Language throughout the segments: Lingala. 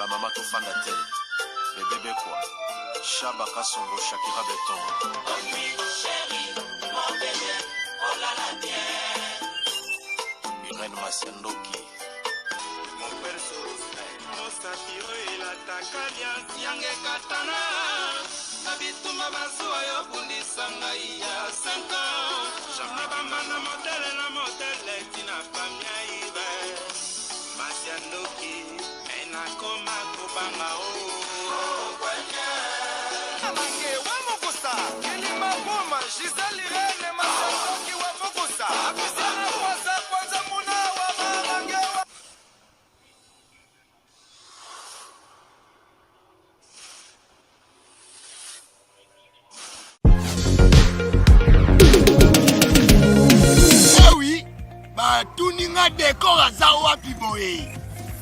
Ba mama tofanda te. Bebe Bekwa, Shaba Kasongo, Shakira Beton. Irène Masiandoki. Mosapi oyo elataka liasi yange ekatana na bitumba bazuwa yo bundisa ngai ya 5 ans na bambanda modele na modele tina famia ibe masi ya ndoki me nakoma kobanga o Amange wa mokusa kilima buma Gisèle Irene Masandoki wa mokusa Apisiana kwanza kwanza muna wa mamange wa Eh oui, batuni nga decor aza wapi boye?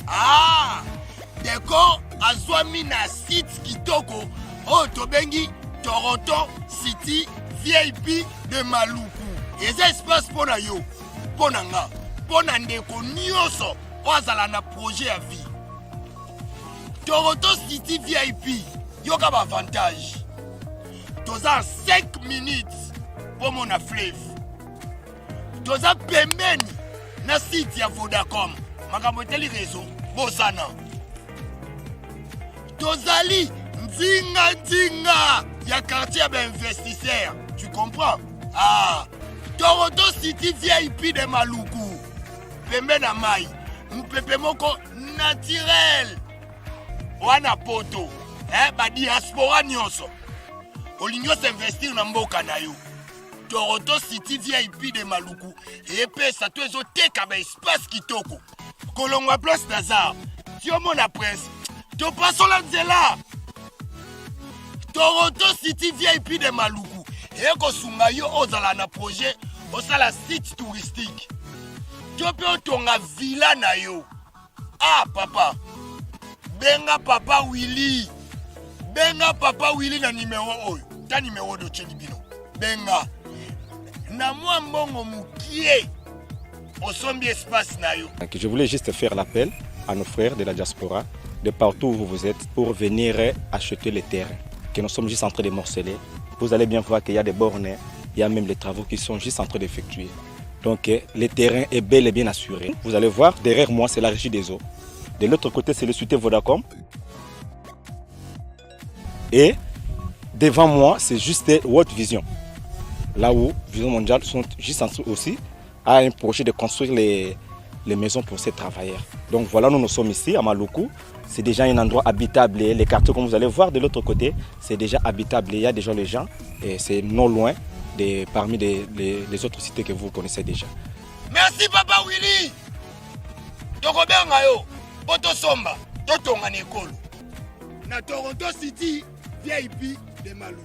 Ah, decor azwami na site kitoko oyo tobengi Toronto City VIP de Maluku. Eza espace mpo na yo, mpo na nga, mpo na ndeko nyonso oyo azala na projet ya vie. Toronto City VIP, yoka ba avantage. Toza 5 minutes mpo mona fleuve. Toza pembeni na site ya Vodacom. Makambo etali réseau, bosana. Tozali nzinga nzinga ya quartier ya ba investisseurs. Tu comprends? Ah, Toronto City VIP de Maluku. Pembe na mai, mupepe moko naturel wana poto eh, ba diaspora nyonso olingi osinvestir na mboka na yo toronto city vip de maluku epesa to ezoteka ba espace kitoko kolongwa place nazar tiomona prince topasola nzela toronto city vip de maluku ekosunga yo ozala na projet osala site touristique to mpe otonga villa na yo ah papa benga papa willy benga papa willy na nimero oyo ta nimero oyo totyeli bino benga na mwa mbongo mokie osombi espace na yo. Je voulais juste faire l'appel à nos frères de la diaspora, de partout où vous êtes, pour venir acheter les terrains que nous sommes juste en train de morceler. Vous allez bien voir qu'il y a des bornes, il y a même les travaux qui sont juste en train d'effectuer. Donc le terrain est bel et bien assuré. Vous allez voir, derrière moi, c'est la régie des eaux. De l'autre côté, c'est le cité Vodacom. Et devant moi, c'est juste World Vision. Là où Vision Mondiale sont juste en dessous aussi a un projet de construire les, les maisons pour ces travailleurs. Donc voilà, nous nous sommes ici à Maluku. C'est déjà un endroit habitable. Les quartiers, comme vous allez voir de l'autre côté, c'est déjà habitable. Il y a déjà les gens et c'est non loin de, parmi les, les, les autres cités que vous connaissez déjà. Merci Papa Willy. Tokobenga yo po tosomba totonga na ekolo na Toronto City VIP de Maluku.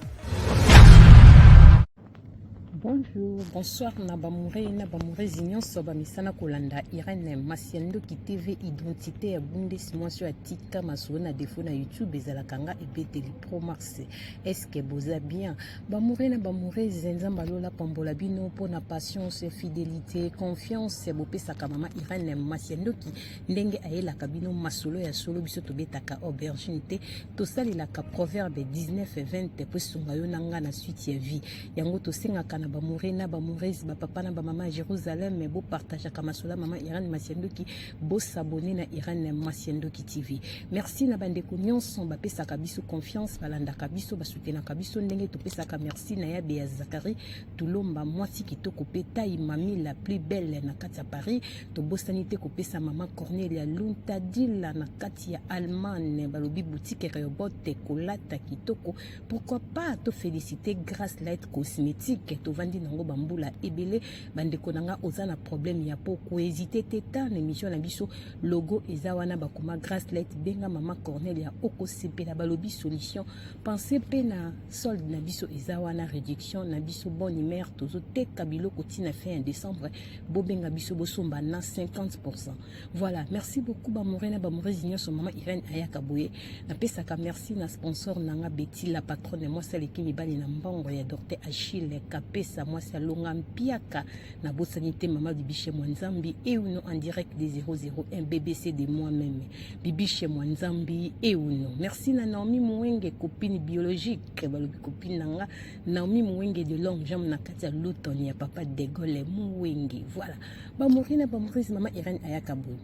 Bonjour, bonsoir na bamoure na bamourezi nyonso bamisana kolanda Irène Masiandoki TV identité ya Bundes mwasi oyo atika masolo na defo na YouTube ezalaka nga ebeteli Pro Max est-ce que boza bien bamoure na bamourezi Nzambe alola pambola bino mpo na patience fidélité confiance bopesaka mama Irène Masiandoki ndenge ayelaka bino masolo ya solo biso tobetaka aubergine te tosalelaka proverbe 19 20 po esunga yo na nga na suite ya vie yango tosengaka na bamoure na bamourese bapapa na bamama ya Jérusalem bopartageaka masolo ya mama Irène Masiandoki bosabone na Irène Masiandoki TV merci na bandeko nyonso bapesaka biso confiance balandaka biso basutenaka biso ndenge topesaka merci na ya Bea Zakari Tulomba mwasi kitoko pe taille mami la plus belle na kati ya Paris tobosani te kopesa mama Cornelia Luntadila na kati ya Allemagne balobi boutique Rehoboth kolata kitoko pourquoi pas to féliciter Grace Light Cosmétique tovandi nango bambula ebele bandeko na nga oza na problème ya po kohésite te ta na émission na biso logo eza wana bakoma Grace Light benga mama Cornelia okosepela balobi solution pense pe na solde na biso eza wana réduction na biso bonne humeur tozoteka biloko tina fin ya décembre bobenga biso bosomba na 50%. Voilà, merci beaucoup bamoure na bamoureuses nyonso mama Irène ayaka boye. Napesaka merci na sponsor nanga Betty la patronne mwasi aleki mibali na mbongo ya Docteur Achille Kapesa. Walesa mwasi alonga mpiaka nabosani te mama Bibiche Mwanzambi Euno en direct de 001 BBC de moi-même Bibiche Mwanzambi Euno. Merci na Naomi Mwenge copine biologique balobi copine na nga Naomi Mwenge de longue jambe na kati ya Luton ya papa De Gaulle Mwenge. Voilà. Ba na ba mama Irène ayaka boye.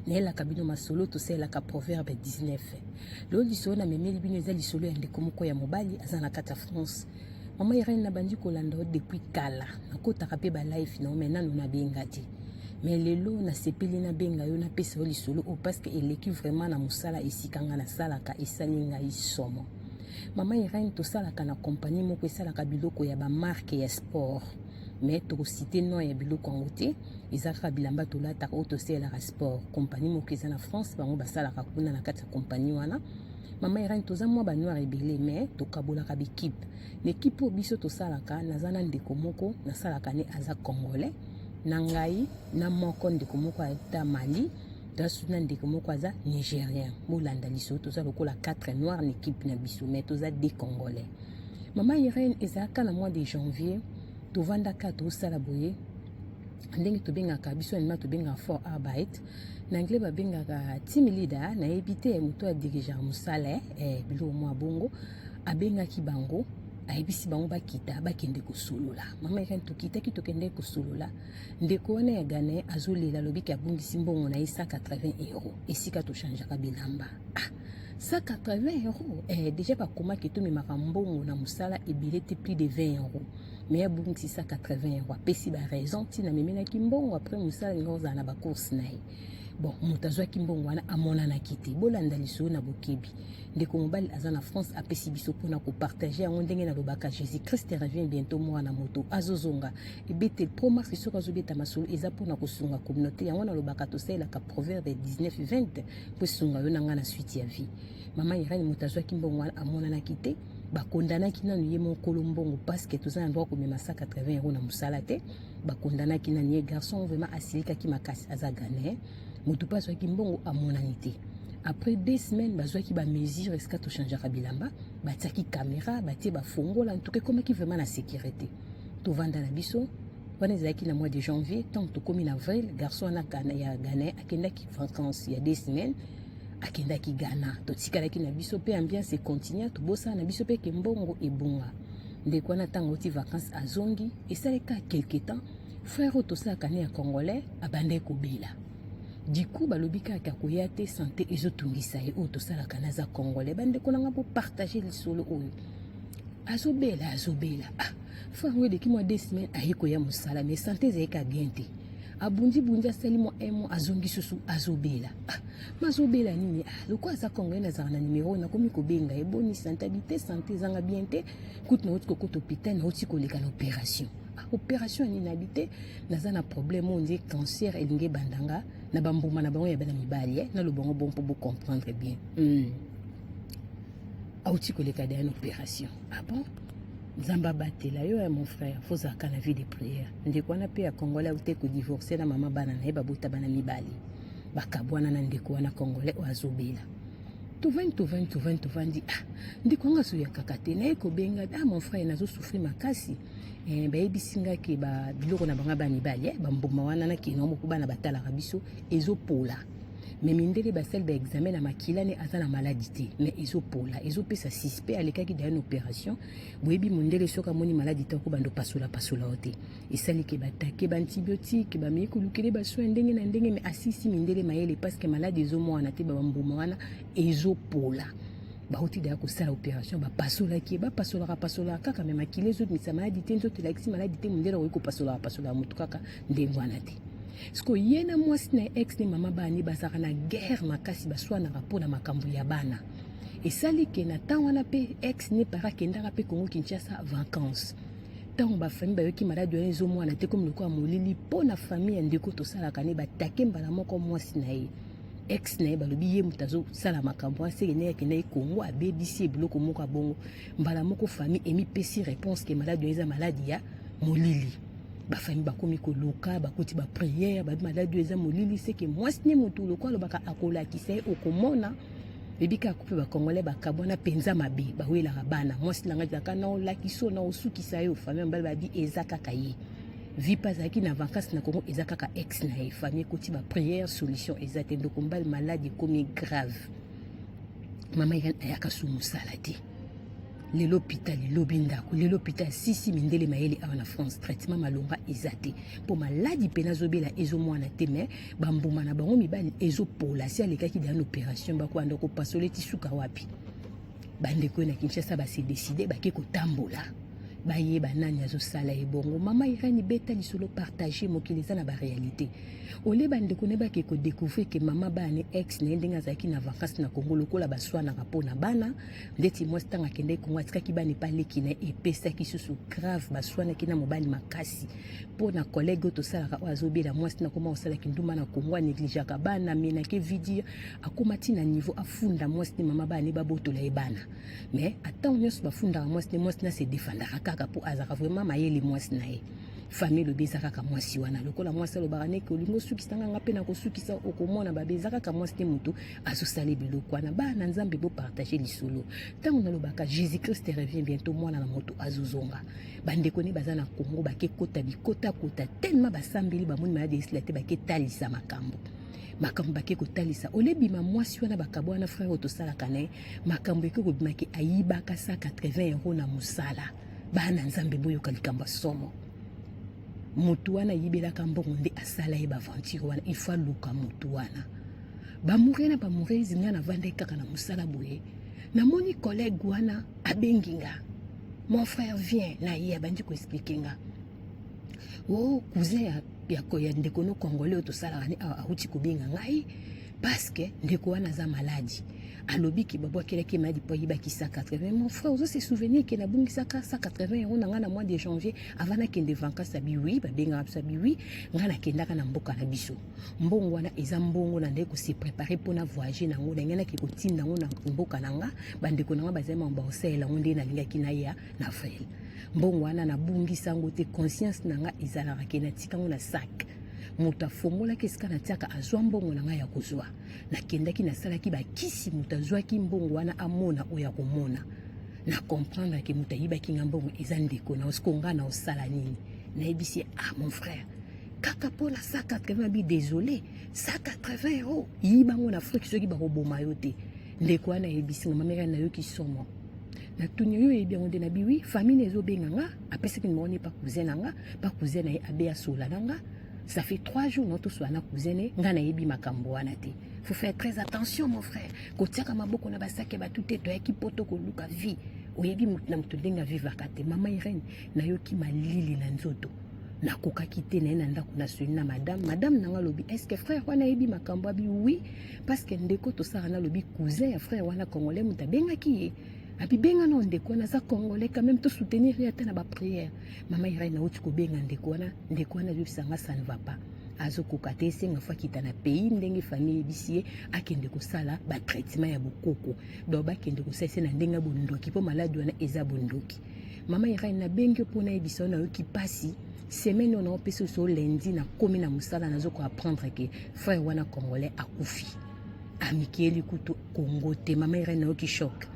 Nayelaka bino masolo tosalelaka proverbe 19. Lelo lisolo namemeli bino eza lisolo ya ndeko moko ya mobali aza na kati ya France. Mama Irène nabandi kolanda yo depuis kala. Nakotaka pe ba live na yo mais nanu nabenga te. Mais lelo nasepeli nabenga yo napesa yo lisolo oyo parce que eleki vraiment na mosala esika nga nasalaka esali ngai somo. Mama Irène tosalaka na compagnie moko esalaka biloko ya ba marque ya sport. Mais tokosite nom ya biloko yango te, eza kaka bilamba tolataka oyo tosalelaka sport. Compagnie moko eza na France, bango basalaka kuna na kati ya compagnie wana. Mama Irène toza mwa ba noir ebele mais tokabolaka b'equipe. Na equipe oyo biso tosalaka naza na ndeko moko nasalaka ne aza congolais na ngai na moko ndeko moko ata Mali toza na ndeko moko aza nigérien. Bolanda lisolo toza lokola 4 noirs na equipe na biso mais toza 2 congolais. Mama Irène ezalaka na mois de janvier tovandaka tosala boye ndenge tobengaka biso anima tobengaka for arbeit na anglais babengaka team leader nayebi te moto adirigea mosala eh, biloko mwa bongo abengaki bango ayebisi bango bakita bakende kosolola. Mama Irène tokitaki tokende kosolola ndeko wana ya Ghana azolela alobiki abungisi mbongo na ye 180 euro esika tochangeaka bilamba. Ah, 180 euro eh, deja bakomaki tomemaka mbongo na mosala ebele te plus de 20 euro mais abungisi 180 euro apesi ba raison ntina amemelaki mbongo après mosala alinga kozala na bacourse na ye. Bon, moto azwaki mbongo wana amonanaki te. Bolanda lisolo na bokebi. Ndeko mobali aza na France apesi biso mpona kopartage yango ndenge nalobaka Jésus Christ revient bientôt mwana moto azozonga ebete pro max soki azobeta masolo eza mpona kosunga communauté yango nalobaka tosalelaka proverbe 19 20 mpo esunga yo na ngai na suite ya vie. Mama Irène moto azwaki mbongo wana amonanaki te, bakondanaki nanu ye mokolo mbongo parce que toza na droit komema 180 euro na mosala te. Bakondanaki nanu ye garçon vraiment asilikaki makasi aza Ghanéen moto mpe azwaki mbongo amonani te. Après 2 semaines bazwaki ba mesures esika tochangeaka bilamba, batiaki caméra, batie bafongola, en tout cas ekomaki vraiment na sécurité. Tovanda na biso wana ezalaki na mois de janvier, tant tokomi na avril garçon wana ya Ghana akendaki vacances ya 2 semaines akendaki Ghana, totikalaki na biso mpe ambiance econtinue, tobosana na biso mpe ke mbongo ebunga. Ndeko wana ntango oti vacances azongi, esaleka quelque temps frère oyo tosalaka ne ya congolais abandaki kobela. Du coup balobi kaka akoya te, santé ezotungisa ye oyo tosalaka naza congolais. Bandeko nanga bopartage lisolo oyo azobela azobela. Ah, frère yango eleki mwa 2 semaines aye koya mosala mais santé ezalaki bien te. Abundi-bundi asali mwa un mois azongi susu azobela. Ah, mazobela nini? Ah, lokola aza congolais nazalaka na numero nakomi kobenga ye boni santé abi te, santé ezanga bien te, kutu nauti kokota hôpital nauti koleka na opération. Ah, opération nini abi te, naza na problème oyo nde cancer elingi ebandanga na bambuma na bango ya bana mibali eh, naloba yango bon mpo bocomprendre bien. Auti koleka deya na opération. Ah bon? Nzambe abatela yo ya mon frère, fozalaka na vie de prière. Ndeko wana mpe ya congolais auti kodivorce na mama bana na ye babota bana mibali bakabwana na ndeko wana congolais oyo azobela. Tovandi tovandi tovandi tovandi, ah ndeko anga azoya kaka te, naye kobenga ah mon frère nazosouffrir makasi eh, bayebisi nga ke ba biloko na bango ba mibali eh, bambuma wana nakende moko bana batalaka biso ezopola. Mais mindele basali ba examen na makila ne aza na maladie te mais ezopola ezopesa suspect alekaki deya na opération. Boyebi mondele soki amoni maladie te akobanda opasola pasola yo te, esali ke batake ba antibiotique bamei kolukele ba soin ndenge na ndenge mais asisi mindele mayele parce que maladie ezomwana te, bambuma wana ezopola. Bauti deya kosala opération bapasolaki ye, bapasolaka pasolaka kaka mais makila ezobimisa maladie te, nzoto elakisi maladie te, mondele akoki kopasolaka pasolaka motu kaka ndenge wana te. Siko ye na mwasi na ex ne mama bani bazalaka na guerre makasi, baswanaka mpona makambo ya bana. Esali ke na ntango wana mpe ex ne para akendaka mpe Congo Kinshasa vacances. Ntango bafamille bayoki maladi wana ezomwana te komi lokola molili mpo na famille ya ndeko tosalaka ne batake mbala moko mwasi na ye ex na ye, balobi ye moto azosala makambo wana seke ndenge akendaki Congo abebisi ye biloko moko ya bongo. Mbala moko famille emipesi réponse ke maladi wana eza maladi ya molili. Bafamille bakomi koluka, bakoti ba prière, babi maladi oyo eza molili, seke mwasi ne motu lokola alobaka akolakisa ye okomona. Bebi kaka couple ba congolais bakabwana mpenza mabe, bawelaka bana. Mwasi na ngai ezalaka na olakisa na osukisa yo, famille mobali babi eza kaka ye. Vie mpe azalaki na vacances na Congo eza kaka ex na ye. Famille ekoti ba prière, solution eza te. Ndeko mobali malade ekomi grave. Mama Irène ayaka su mosala te. Lelo hôpital, lobi ndako, lelo hôpital. Sisi mindele mayele awa na France, traitement malonga eza te. Mpo maladi mpe nazobela ezomwana te, mais bambuma na bango mibali ezopola. Si alekaki deya na opération, bakoanda kopasola eti suka wapi. Bandeko na Kinshasa base décide bake kotambola, bayeba nani azosala ye bongo. Mama Irène, beta lisolo, partage, mokili eza na baréalité. Ole bandeko ne bake kodécouvrir ke mama bana ex na ye ndenge azalaki na vacances na Congo, lokola baswanaka mpo na bana. Ndeti mwasi ntango akendaki Congo, atikaki bana epa leki na ye, epesaki susu grave, baswanaki na mobali makasi. Mpo na collègue oyo tosalaka oyo azobela, mwasi na koma kosalaki ndumba na Congo, anégligeaka bana, amenaki vidire, akóma ti na niveau afunda mwasi ne mama bana ne babotola ye bana. Mais atango nyonso bafundaka mwasi ne, mwasi na se défendaka kaka mpo azalaka vraiment mayele mwasi na ye. Famille elobi eza kaka mwasi wana. Lokola mwasi alobaka neke olingi osukisa nga, nga mpe na kosukisa, okomona babe eza kaka mwasi te moto azosala biloko wana. Bana Nzambe, bopartage lisolo. Ntango nalobaka Jésus Christ revient bientôt, mwana na moto azozonga. Bandeko ne baza na Congo bake kota bikotakota tellement basambeli, bamoni maladi esila te, bake talisa makambo makambo bake kotalisa olebima mwasi wana bakabo wana, frère oyo tosalaka na ye, makambo eke kobimaki ayibaka 180 euro na mosala. Bana Nzambe, boyoka likambo ya somo. Motu wana ayibelaka mbongo nde asala ye baaventure wana. Il faut aluka motu wana. Bamoure na bamourese, ngai navandaki kaka na mosala boye, namoni collègue wana abengi nga: "Mon frère, viens." Na ye abandi koexpliquer nga: "O cousin ya ndeko no congolais oyo tosalaka ne awa awuti kobenga ngai parce que ndeko wana aza maladi, alobiki babwakelaki maladi mpo ayibaki 180. Mon frère, ozo se souvenir ke nabungisaka 180 euro na ngai na mois de janvier avant nakende vacances?" Abi: "Oui." Babengaka biso, abi: "Oui, ngai nakendaka na mboka na biso, mbongo wana eza mbongo na ndenge kose préparer mpona voyage nango, na ngai nake kotinda yango na mboka na nga, bandeko na nga bazali mambo bakosalela yango, ndenge nalingaki naya na avril. Mbongo wana nabungisa yango te, conscience na nga ezalaka ke natika yango na sac, moto afongolaki esika natiaka, azwa mbongo na ngai ya kozwa. Nakendaki, nasalaki bakisi, moto azwaki mbongo wana amona oyo akomona. Na comprendre ke moto ayibaki nga mbongo eza ndeko na osiko. Nga na osala nini? Nayebisi: "Ah mon frère, kaka mpona 180." Abi: "Désolé, 180 euro, yibango na Afrique soki bakoboma yo te." Ndeko wana ayebisi nga: "Mameka, nayoki somo. Natuni oyo oyebi yango nde." Nabi: "Oui, famille na ezobenga nga." Apesaki nimero ne pa cousin na nga, pa cousin na ye abe asola na nga. Ça fait 3 jours na tosola na cousin ne, nga nayebi makambo wana te. Faut faire très attention, mon frère, kotiaka maboko na basaki ya bato te. Toyaki po tokoluka vie, oyebi motu na moto ndenge avivaka te. Mama Irene, nayoki malili na nzoto, nakokaki te. Na ye na ndako, nasoli na madame. Madame nanga alobi: "Est ce que frère wana ayebi makambo?" Abi: "Oui, parce que ndeko tosala na alobi cousin ya frère wana congolais moto abengaki ye, abi benga na ndeko wana, aza congolais quand même, tosoutenir ye ata na baprière." Mama Irene, nauti kobenga ndeko wana, ndeko wana azobisanga ça ne va pas, azokoka te, esenga fo akita na pays ndenge famille eyebisi ye, akende kosala batraitement ya bokoko, donc bakende kosalisa na ndenge ya bondoki mpo maladi wana eza bondoki. Mama Irene, nabengi yo mpona yebisa yo, nayoki mpasi. Semaine oyo naopesa so lundi, nakomi na mosala, nazokoapprendre ke frère wana congolais akufi, amikieli kutu Kongo te. Mama Irene, nayoki choc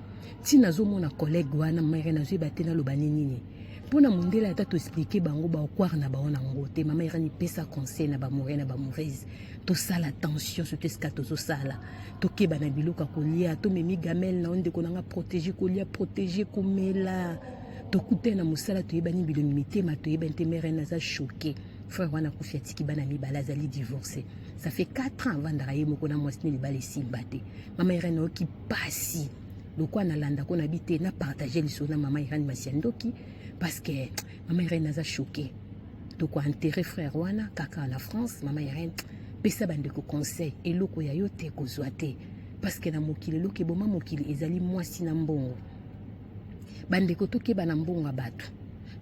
ntina nazomona collègue wana. Mama Irene, nazoyeba te naloba nini nini mpona mondele, ata toexpliquer bango baokware na bango nango te. Mama Irene, pesa conseil na bamoure na bamourese, tosala attention, surtout esika tozosala, tokeba na biloko ya kolia, tomemi gamelle na yo ndeko nanga, protege kolia, protege komela. Tokutani na mosala, toyebani bilongi, mitema toyebani te. Mère, naza choqué. Frère wana akufi, atiki bana mibale, azali divorcé, ça fait 4 ans avandaka ye moko na mwasi ne, libala esimba te. Mama Irene, nayoki pasi lokwa nalandako na bi te, napartage lisolo na mama Irene Masiandoki parce que mama Irene aza choqué. Tokoenterrer frère wana kaka na France. Mama Irene, pesa bandeko conseil, eloko ya yo te kozwa te, parce que na mokili eloko eboma mokili ezali mwasi na mbongo. Bandeko, tokeba na mbongo ya bato,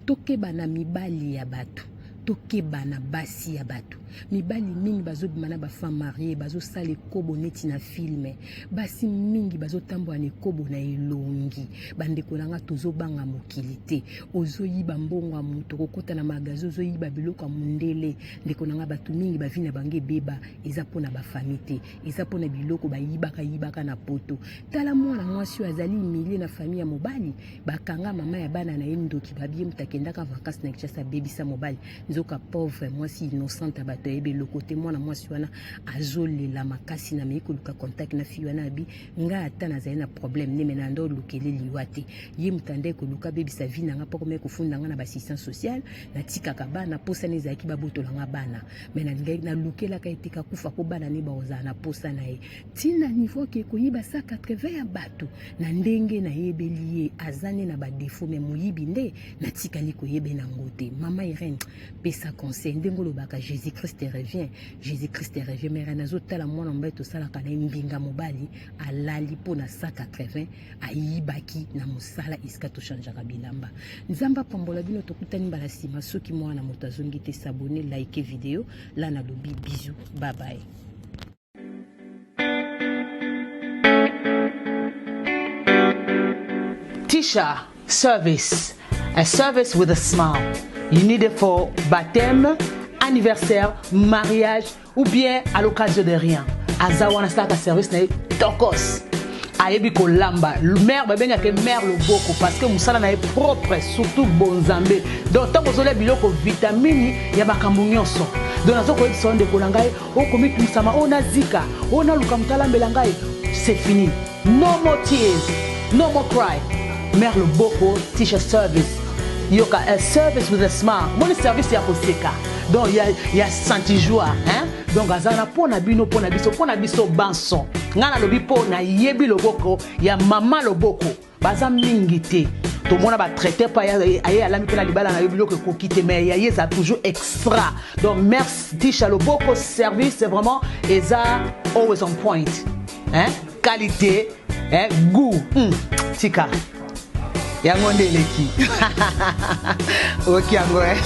tokeba na mibali ya bato. Tokeba na basi ya bato. Mibali mingi bazobima na ba femme mariee, bazosala ekobo neti na film. Basi mingi bazotambola na ekobo na elongi. Bandeko na nga, tozobanga mokili te. Ozoyiba mbongo ya moto, kokota na magasin ozoyiba biloko ya mondele. Ndeko na nga, bato mingi ba vie na bango ebeba, eza mpo na ba famille te, eza mpo na biloko bayibaka yibaka na poto. Tala mwana mwasi oyo azali humilie na famille ya mobali. Bakanga mama ya bana na ye ndoki, babi ye moto akendaka vacances na Kinshasa abebisa mobali. Nzoka pauvre mwasi innocente ya bato ayebi eloko te. Mwana mwasi wana azolela makasi na mei koluka contact na fille wana, abi nga ata nazali na problème ne me na ndo olukele liwa te. Ye moto ande koluka abebisa vie na nga mpo akomaki kofunda nga na ba assistance sociale, natikaka bana posa na ezalaki babotola nga bana, me nalukelaka ye te kakufa mpo bana ne bakozala na posa na ye. Tina niveau ke koyiba 180 ya bato na ndenge nayebeli ye aza nde na ba défaut, me moyibi nde natikali koyebe nango te. Mama Irène, pesa conseil ndenge olobaka Jésus Christ revient, Jésus Christ revient. Mais Irène azotala mwana mobali tosalaka na ye mbinga, mobali alali mpo na 180 ayibaki na mosala esika tochangeaka bilamba. Nzambe apambola bino, tokutani mbala nsima. Soki mwana moto azongi te, s'abonner, like video la, nalobi bisous, bye bye. Tisha Service, a service with a smile. You need it for baptême, anniversaire, mariage ou bien à l'occasion de rien. Aza wana asalaka service na ye tokos. Ayebi kolamba, mère babengaka mère loboko parce que mosala na ye propre, surtout bonzambe. Donc ntango ozolia biloko vitamini ya makambo nyonso, donc nazo koyebisa yo ndeko na ngai, okomitungisama oyo nazika oyo naluka moto alambela ngai, c'est fini, no more tears, no more cry. Mère loboko Tisha Service, yoka, a service with a smile, moni service ya koseka, donc ya santi joie, hein? Donc aza na mpo na bino, mpo na biso, mpo na biso banso. Ngai nalobi mpo nayebi loboko ya mama loboko, baza mingi te. Tomona batraite mpo aye alami mpe na libala na yo biloko ekoki te, mais ya ye eza toujours extra. Donc merci Tisha Loboko Service, c'est vraiment eza always on point, hein? Qualité, hein? Goût, tika yango nde eleki oki yango, eh?